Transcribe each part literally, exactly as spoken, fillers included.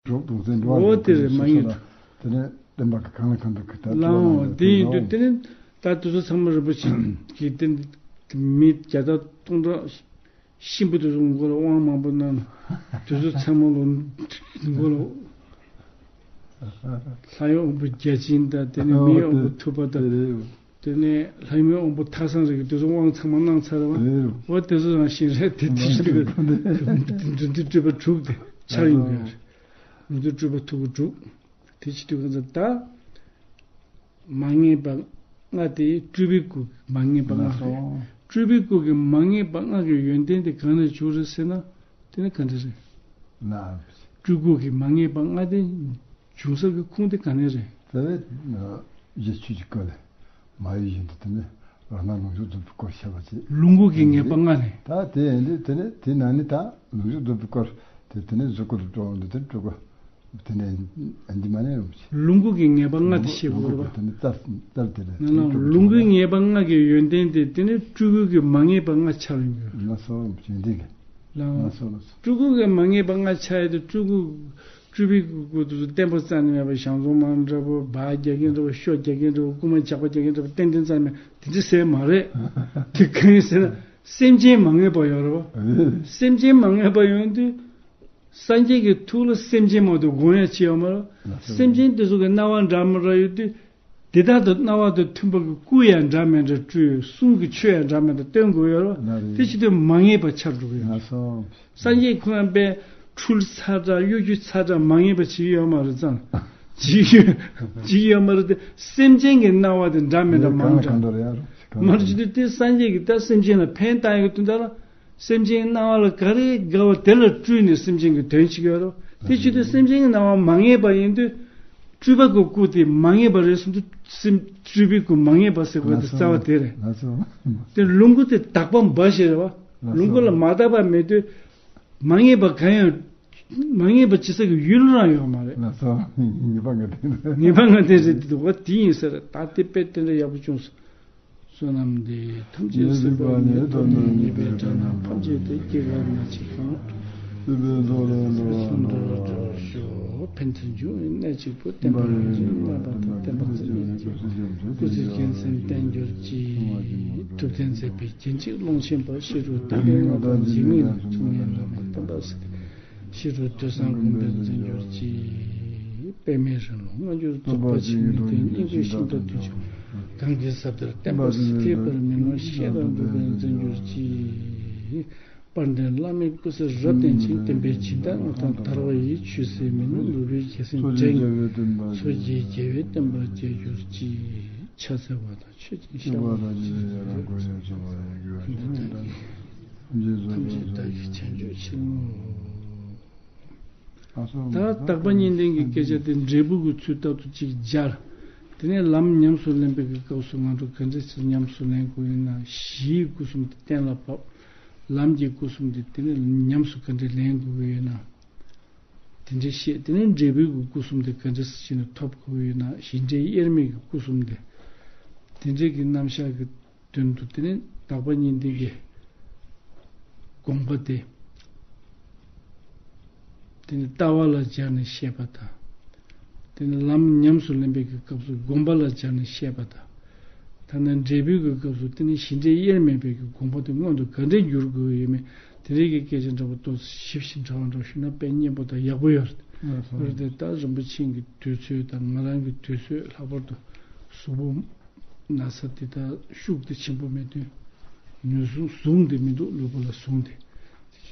གྲོགས་དུང་བཙན་འགྲོ་བ། འོ་དེ་རེད། མ་ཡིན། དེ་ནས་བསྟན་པ་གི་གང་ལ་གང་འདུལ་གྱི་ད་ལའང་དེ་ཡིན་དུས། དེ་ནས་ད་དེ་ཚོ་ཚང་མ་རིན་པོ་ཆེ་གིས་དེ་མི་བརྒྱ་དང་སྟོང་ཕྲག་གཤིན་པོ་དེ་ཚོ་མགོ་ལ་དབང་མང་པོ་གནང་། དེ་ཚོ་ཚང་མ་ལོ་མགོ་ལ་ལྷའི་དབང་པོ་བརྒྱ་བྱིན་དང་། དེ་ནས་མིའི་དབང་པོ་ཐུབ་པ་དང་། དེ་ནས་ལྷ་མིའི་དབང་པོ་ཐགས་བཟང་རེ་གིས་དེ་ཚོ་དབང་ཚང་མ་གནང་ཚར་བ། འོ་དེ་ཚོ་རང་བཞིན་རེད། དེ་དེ་བཞིན་དུ་འདུལ་བ་དྲུག་དེ་འཆར་ཡོང་གི་རེད། འདུལ་བ་དྲུག་པ་ཐུགས་དྲུག། དེ་བྱེད་དུས་གང་ཟག་ད་མ་ངེས་པ་ལྔ་དེ་སྤྲུལ་པའི་སྐུ་མ་ངེས་པ་ལྔ་རེད། སྤྲུལ་པའི་སྐུ་གི་མ་ངེས་པ་ལྔ་གི་ཡོན་ཏན་དེ་གང་ནས་བྱུང་རེད་ཟེར་ན། དེ་ནི་ག་འདྲ་རེད། སྤྲུལ་སྐུ་གི་མ་ངེས་པ་ལྔ་དེ་བྱུང་ས་གི་ཁུངས་དེ་ག་ནས་རེད། ད་རྗེ་ཆོས་ཀྱི་སྐོར་ལས་མ་ཡོད་བཞིན་དུ། དེ་ནས་རང་སྣང་ལོངས་སྤྱོད་རྫོགས་པའི་སྐོར་བཤད་པ་བྱེད། ལོངས་སྐུ་གི་ངེས་པ་ལྔ་ནས། ད་དེ་ཡིན་དུས་དེ་ནས་དེ་ནང་ནས་ད་ལོངས་སྤྱོད་རྫོགས་པའི་སྐོར་དེ་དེ་ནས་གཟུགས་སྐུ་རུ་སྤྲོ་བ་འདི་དེ་སྤྲུལ་སྐུ། དེ་ནས་ཨ་འདི་མ་ནས་ཡོང་ཞིག། ལོངས་སྐུ་གི་ངེས་པ་ལྔ་དེ་ཤེས་དགོས་རེད་པ། དེ་ནས་རྩལ་རྩལ་དེ་རེད། ནང་ལོངས་སྐུ་གི་ངེས་པ་ལྔ་གི་ཡོན་ཏན་དེ་དེ་ནས་སྤྲུལ་སྐུ་གི་མ་ངེས་པ་ལྔ་ཆགས་ཡོང་གི་རེད། ལགས་སོ། ཡོན་ཏན་གྱི། ལགས་སོ། ལགས་སོ། སྤྲུལ་སྐུ་གི་མ་ངེས་པ་ལྔ་ཆགས་ཡོད་དུས། སྤྲུལ་སྐུ་སྤྲུལ་པའི་སྐུ་དེ་ཚོ་བརྟན་པོ་རྩ་ནས་མེད་པ། ཞང་བཙུན་མ་འདྲ་པོ། འབག་རྒྱག་མཁན་འདྲ་པོ། ཤོ་རྒྱག་མཁན་འདྲ་པོ། རྐུན་མ་ཇག་པ་རྒྱག་མཁན་འདྲ་པོ། ཏན་ཏན་རྩ་ནས་མེད། དེ་འདྲ་ཟེར་མ་རེད། དེ་གང་ཡིན་ཟེར་ན། སེམས་ཅན་མ་ངེས་པ་ཡོད་རེད་པ། སེམས་ཅན་མ་ངེས་པ་ཡོང་དུས། སངས་རྒྱས་ཀྱི་ཐུགས་ལ་སེམས་ཅན་མ་གཏོགས་སྒོམ་ཡ་ཅི་ཡོད་མ་རེད། སེམས་ཅན་དེ་ཚོ་གི་སྣང་བ་འདྲ་མི་འདྲ་ཡོད་དུས། དེ་དག་དང་སྣང་བ་དང་མཐུན་པ་གི་སྐུ་ཡང་འདྲ་མི་འདྲ་སྤྲུལ། གསུང་གི་ཆོས་ཡང་འདྲ་མི་འདྲ་སྟོན་དགོས་ཡོད་རེད། དེ་བྱེད་དུས་མ་ངེས་པ་ཆགས་འགྲོ་གི་ཡོད་རེད། སངས་རྒྱས་ཁོ་རང་དཔེ་འཁྲུལ་ཚ་དྲགས། གཡོ་སྒྱུ་ཚ་དྲགས། མ་ངེས་པ་བྱེད་ཀྱི་ཡོད་མ་རེད་ཙང་། བྱེད་ཀྱི་ཡོད་བྱེད་ཀྱི་ཡོད་མ་རེད་དེ། སེམས་ཅན་གྱི་སྣང་བ་དེ་འདྲ་མི་འདྲ་མང་དྲགས། མ་རེད། བྱེད་དུས་དེ་སངས་རྒྱས་ཀྱིས་ད་སེམས་ཅན་ལ་ཕན་བཏགས་ཡག་གི་དོན་དག་ལ། སེམས་ཅན་སྣང་བ་ལ་ག་རེ་དགའ་བ་དེ་ལ་སྤྲུལ་ནས་སེམས་ཅན་གྱི་དོན་བྱེད་ཀྱི་ཡོད་རེད། དེ་བྱེད་དུས་སེམས་ཅན་གྱི་སྣང་བ་མ་ངེས་པ་ཡིན་དུས། སྤྲུལ་པ་གི་སྐུ་དེ་མ་ངེས་པ་རེད་གསུངས་དུས། སེམས་སྤྲུལ་པའི་སྐུ་མ་ངེས་པ་ཟེར་དགོས་དེ་རྩ་བ་དེ་རེད། དེ་ལོངས་སྐུ་དེ་དག་པ་འབའ་ཞིག་རེད་པ། ལོངས་སྐུ་ལ་མ་དག་པ་མེད་དུས། མ་ངེས་པ་གང་ཡང་། མ་ངེས་པ་བྱེད་ས་གི་ཡུལ་རང་ཡོད་མ་རེད། ལགས་སོ། ངེས་པ་ལྔ་ལྡན་རེད། ངེས་པ་ལྔ་ལྡན་རེད་དེ། འོ་དེ་ཡིན་ས་རེད། ད་དེ་དཔེ་དེ་འདྲ་ཡག་པོ་བྱུང་སོང་། བསོད་ནམས་འདི་ཡིས་ཐམས་ཅད་གཟིགས་པ་ཉིད། ཐོབ་ནས་ཉེས་པའི་དགྲ་རྣམས་ཕམ་བྱས་ཏེ། སྐྱེ་རྒ་ན་འཆིའི་གཏིང་རྒྱུད་ལས་སྒྲོལ་བར་ཤོག། ཕན་བདེའི་འབྱུང་བའི་གནས་གཅིག་པུ། བསྟན་པ་རང་བཞིན་གནས་པ་དང་། བསྟན་པ་རྩ་བའི་རྒྱལ་པོ། སྐུ་ཚེ་རྒྱལ་མཚན་བརྟན་གྱུར་ཅིག། ཐུབ་བསྟན་མཛད་པའི་རྒྱན་གཅིག་ཀློང་ཆེན་པ། ཤེས་རབ་དམ་པའི་མངའ་བདག་འཇིགས་མེད་ལ། ཐུགས་མཉེས་བླ་མའི་བསྟན་པ་གསལ། ཤེས་རབ་ཐོས་བསམ་སྒོམ་པས་འཛིན་གྱུར་ཅིག། པདྨའི་རིང་ལུགས་མངའ་གྱུར་ཅིག། རྫོགས་པ་ཆེན་པོའི་དོན་སྙིང་པོའི་ཤིང་རྟ་དུས་ཀྱང་གང་གི་ཟབ་གཏེར་བསྟན་པ་གསལ། ཐེག་པ་མེད་ནོར་ཤེས་རབ་འབྲུག་པས་འཛིན་གྱུར་ཅིག། དཔལ་ལྡན་བླ་མའི་སྐུ་ཚེ་རབ་བརྟན་ཅིང་། བསྟན་པའི་སྦྱིན་བདག་མངའ་ཐང་དར་བ་ཡི། ཆོས་སྲིད་མི་ནུབ་ནོར་བུའི་རྒྱལ་མཚན་བསྒྲེངས། མཚོ་སྐྱེས་རྒྱལ་བའི་བསྟན་པ་རྒྱས་གྱུར་ཅིག། ཕྱག་འཚལ་བ་དང་མཆོད་ཅིང་གཤེགས་པ་དང་། ཐམས་ཅད་བདག་གིས་བྱས་མཆོད་ཕྱིར་བསྔོ། ད་དག་པ་གཉིས་ལྡན་གྱི་སྐད་ཆ་དེ་འབྲས་བུ་གི་ཚུལ་ལྟར་དུ་ཅིག་སྦྱར། དེ་ནས་ལམ་ཉམས་སུ་ལེན་པའི་གི་སྐབས་སུ་ང་ཚོ་ག་འདྲ་ཞིག་ཉམས་སུ་ལེན་དགོས་ཡོད་ན། གཞིའི་སྐུ་གསུམ་དེ་གཏན་ལ་ཕབ། ལམ་གྱི་སྐུ་གསུམ་དེ་དེ་ནས་ཉམས་སུ་ག་འདྲ་ལེན་དགོས་ཀྱི་ཡོད་ན། དེ་འདྲ་བཤད། དེ་ནས་འབྲས་བུའི་གི་སྐུ་གསུམ་དེ་ག་འདྲ་ཞིག་ནས་ཐོབ་དགོས་ཀྱི་ཡོད་ན། གཞི་འབྲས་དབྱེར་མེད་ཀྱི་སྐུ་གསུམ་དེ། དེ་འདྲའི་གི་རྣམ་གཞག་གི་དོན་དུ་དེ་ནས་དག་པ་གཉིས་ལྡན་གྱི་དགོངས་པ་དེ། དེ་ནས་ལྟ་བ་ལ་སྦྱར་ནས་བཤད་པ་དང་། དེ་ནས་ལམ་ཉམས་སུ་ལེན་པའི་གི་སྐབས་སུ་སྒོམ་པ་ལ་སྦྱར་ནས་བཤད་པ་དང་། ཐ་ན་འབྲས་བུའི་གི་སྐབས་སུ་དེ་ནས་གཞི་འབྲས་དབྱེར་མེད་པའི་གི་དགོངས་པ་དེ་མངོན་དུ་ག་འདྲས་འགྱུར་དགོས་ཡོད་མེད། དེ་རིགས་ཀྱི་སྐད་ཆ་འདྲ་པོ་ཏོག་ཙམ་ཞིབ་ཞིབ་འདྲ་བ་འདྲ་ཞུ་ན་དཔེ་སྙན་པོ་དང་ཡག་པོ་ཡོད་རེད། འོ་དེ་ད་རིན་པོ་ཆེ་གི་དུས་ཚོད་དང་ང་རང་གི་དུས་ཚོད། ལྷག་པར་དུ་གཟུགས་པོ་ན་ཚ་དེ་དག་ཤུགས་དེ་ཆེན་པོ་མེད་དུས། ནུས་ཟུངས་ཟུངས་དེ་མི་འདུག། ལུས་པོ་ལ་ཟུངས་དེ། དེ་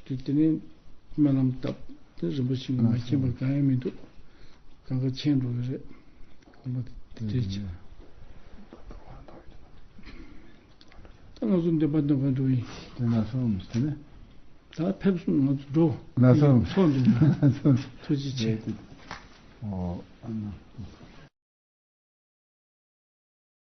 བྱེད་དུས་དེ་ནས་སྨོན་ལམ་བཏབ་སྟེ་རིན་པོ་ཆེ་གིས་མ་མཁྱེན་པ་གང་ཡང་མི་འདུག། གང་ག་མཁྱེན་འགྲོ་གི་རེད། དགོངས་པ་དེ་བྱས། ད་ང་ཚོ་འདོན་པ་འདོན་ག་འགྲོ་ཡིན། དེ་ན་སོང་དེ་ནས། ད་ཕེབས་སོང་། ང་ཚོ་འགྲོ། ན་སོང་། ཚོགས་འདུ། ཐུགས་རྗེ་ཆེ། འོ། ཨ་ན།